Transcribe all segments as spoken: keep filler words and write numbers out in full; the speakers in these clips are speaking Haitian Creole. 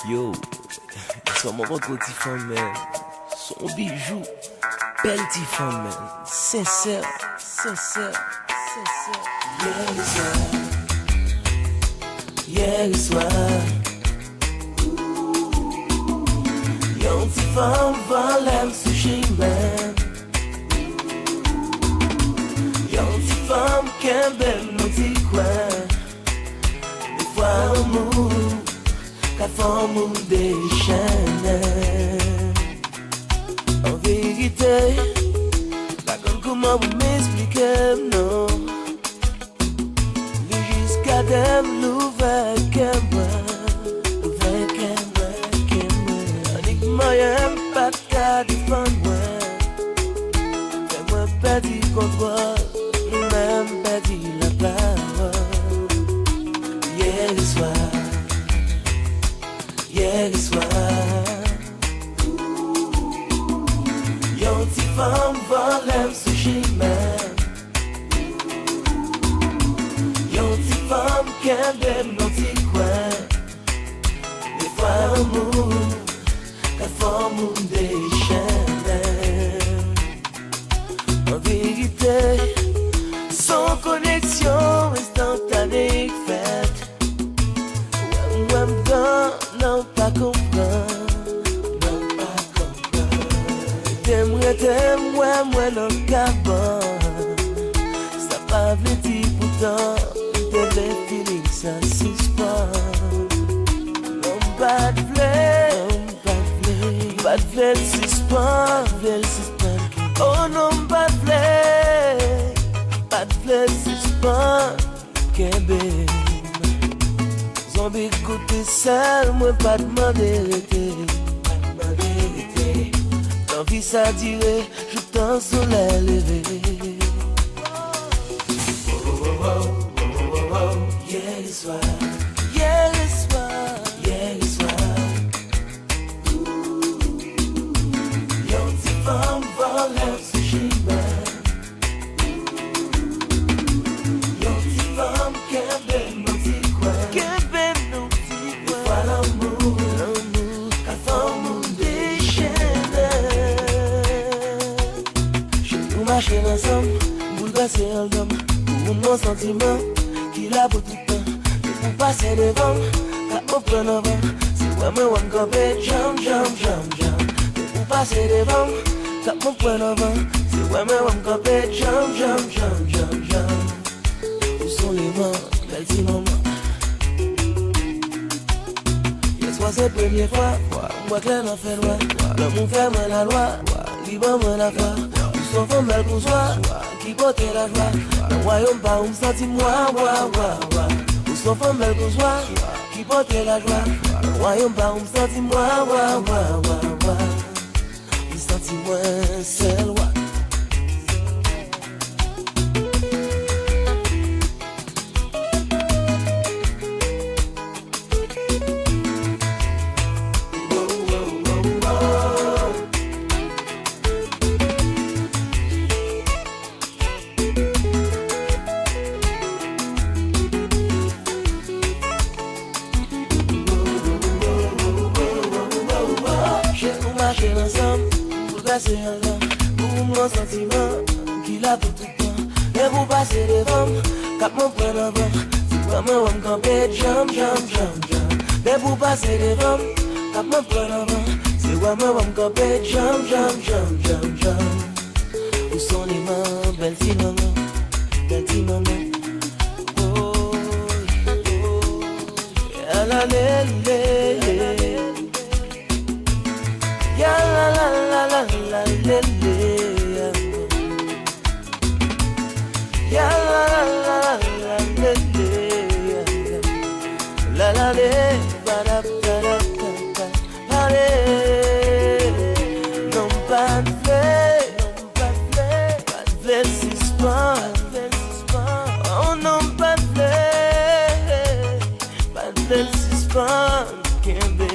Yo, sèlman kontre ti fanm, men. Se yon bijou. Bèl ti fanm, men. Sensè, sensè, sensè. Yèswa, yèswa. Yon ti fanm vòlè m sou chimen. Yon ti fanm kenbe m nan ti kwen. Defwa lanmou ka fè yon moun dechennen. An verite, pa konn kouman pou m esplike m non. Li jis gade m, louvè kè mwen, louvè kè mwen, kè mwen. Annik manyen m pa t ka defann mwen. Fè mwen pèdi kontwòl, mwen menm pèdi lapawòl. Yèswa, yèswa, yon ti fanm vòlè m sou chimen. Yon ti fanm kenbe m nan ti kwen. Defwa lanmou ka fè yon moun dechennen. An verite, se yon koneksyon enstantane k fèt. Wè m, wè m dan nan pa konprann, nan pa konprann. Rete m, rete m, wè mwen nan kabann. Sa pa vle di poutan m te vle filing sa sispann. Non, m pa t vle, non, m pa t vle, m pa t vle l sispann, vle l sispann. Oh non, m pa t vle, m pa t vle l sispann. Kenbe m. Zonbi goute sèl, mwen pa t mande rete. Pa t mande rete. Tan vi sa dire, jouk tan solèy leve. Yèswa, yèswa, yèswa. Yon ti fanm vòlè m sou chimen. Yon ti fanm kenbe m nan ti kwen. Kenbe m nan ti kwen. Defwa lanmou, lanmou ka fè yon moun dechennen. Je nou mache ansanm, boulvèse anndan m. Pou yon santiman ki la pou tout tan. Depi w pase devan m, k ap mwen pran nan van. Se wè mwen wè m kanpe djanm, djanm, djanm, djanm. Depi w pase devan m, k ap mwen pran nan van. Se wè mwen wè m kanpe djanm, djanm, djanm, djanm, djanm. Ou se yon leman, bèl ti manman. Yèswa se premye fwa, fwa, m wè klè nan fènwa. Lanmou fè mwen lalwa, li ban mwen lafwa. Ou se yon fanm bèl kou swa, ki pote lajwa. Nan wayòm pa ou m santi m wa, wa, wa, wa. Ou se yon fanm bèl kou swa, ki pote lajwa. Nan wayòm pa ou m santi m wa, wa, wa, wa, wa. M santi mwen sèl wa. Je nou mache ansanm, boulvèse anndan m. Pou yon santiman ki la pou tout tan. Depi w pase devan m, k ap mwen pran nan van. Se wè mwen wè m kanpe djanm, djanm, djanm, djanm. Depi w pase devan m, k ap mwen pran nan van. Se wè mwen wè m kanpe djanm, djanm, djanm, djanm, djanm. Ou se yon leman, bèl ti manman, bèl ti manman. Oh, oh, ya la le le, ya la la la la la le le, ya la la la la la le le, la la le, ba da ba da ba ba. Ale, non, m pa t vle, non, m pa t vle, pa t vle l sispann. Oh non, m pa t vle, pa t vle l sispann. Kenbe.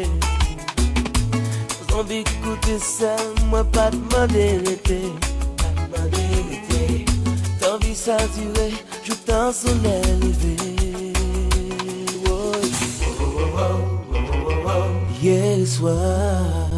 Zonbi koute sèl, mwen pa t mande rete, pa t mande rete. Tan vi sa dire, jouk tan solèy leve. Woy. swa.